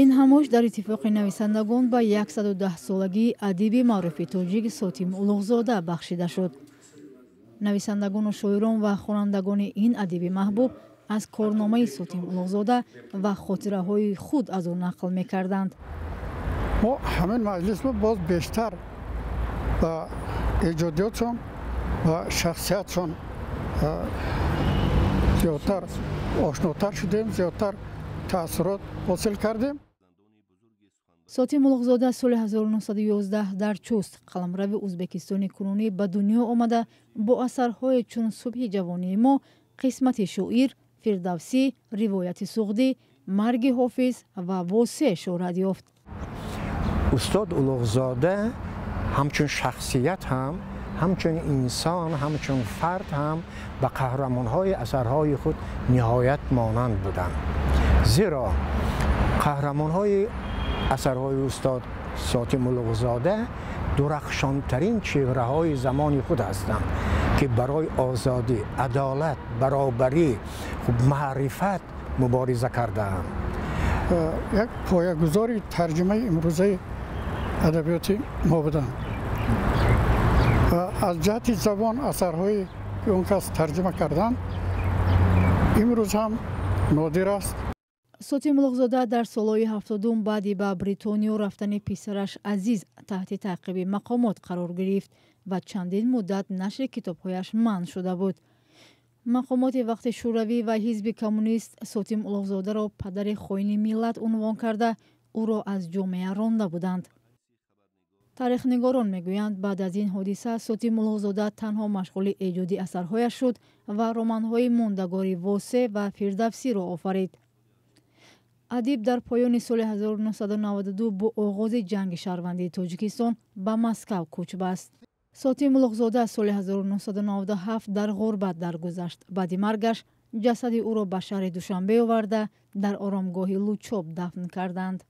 Ин ҳамоиш дар Иттифоқи нависандагон ба 110-солагии адиби маъруфи тоҷик Сотим Улуғзода бахшида шуд. Нависандагону шоирон ва хонандагони ин адиби маҳбуб аз корномаи Сотим Улуғзода ва хотираҳои худ аз ӯ нақл мекарданд. Мо ҳамин маҷлисро боз бештар ба эҷодиётшон ва шахсиятшон зиёдтар ошнотар шудем, зиёдтар таассурот ҳосил кардем. Сотим Улуғзода соли 1911 дар Чуст, қаламрави Узбекистони кунунӣ, ба дунё омада, бо асарҳое чун «Субҳи ҷавонии мо», «Қисмати шоир», «Фирдавсӣ», «Ривояти суғдӣ», «Марги Ҳофиз» ва «Восе» шӯҳрат ёфт. Устод Улуғзода ҳамчун шахсият, ҳам ҳамчун инсон, ҳамчун фард ҳам ба қаҳрамонҳои асарҳои худ ниҳоят монанд буданд, зеро қаҳрамонҳои асарҳои устод Сотим Улуғзода дурахшонтарин чеҳраҳои замони худ ҳастанд, ки барои озодӣ, адолат, баробарӣ, маърифат мубориза кардаанд. Як поягузори тарҷумаи имрӯзаи адабиёти мо буданд. Аз ҷиҳати забон асарҳое ки он кас тарҷума карданд, имрӯз ҳам нодир аст. Сотим Улуғзода дар солҳои 70-ум баъди ба Бритониё рафтани писараш Азиз таҳти таъқиби мақомот қарор гирифт ва чандин муддат нашри китобҳояш манъ шуда буд. Мақомоти вақти Шӯравӣ ва ҳизби коммунист Сотим Улуғзодаро падари хоини миллат унвон карда, ӯро аз ҷомеа ронда буданд. Таърихнигорон мегӯянд, баъд аз ин ҳодиса Сотим Улуғзода танҳо машғули эҷоди асарҳояш шуд ва романҳои мондагори «Восе» ва «Фирдавсиро» офарид. Адиб дар поёни соли 1992 бо оғози ҷанги шаҳрвандии Тоҷикистон ба Москав кӯч баст. Сотим Улуғзода соли 1997 дар ғурбат даргузашт. Баъди маргаш ҷасади ӯро ба шаҳри Душанбе оварда, дар оромгоҳи Лучоб дафн карданд.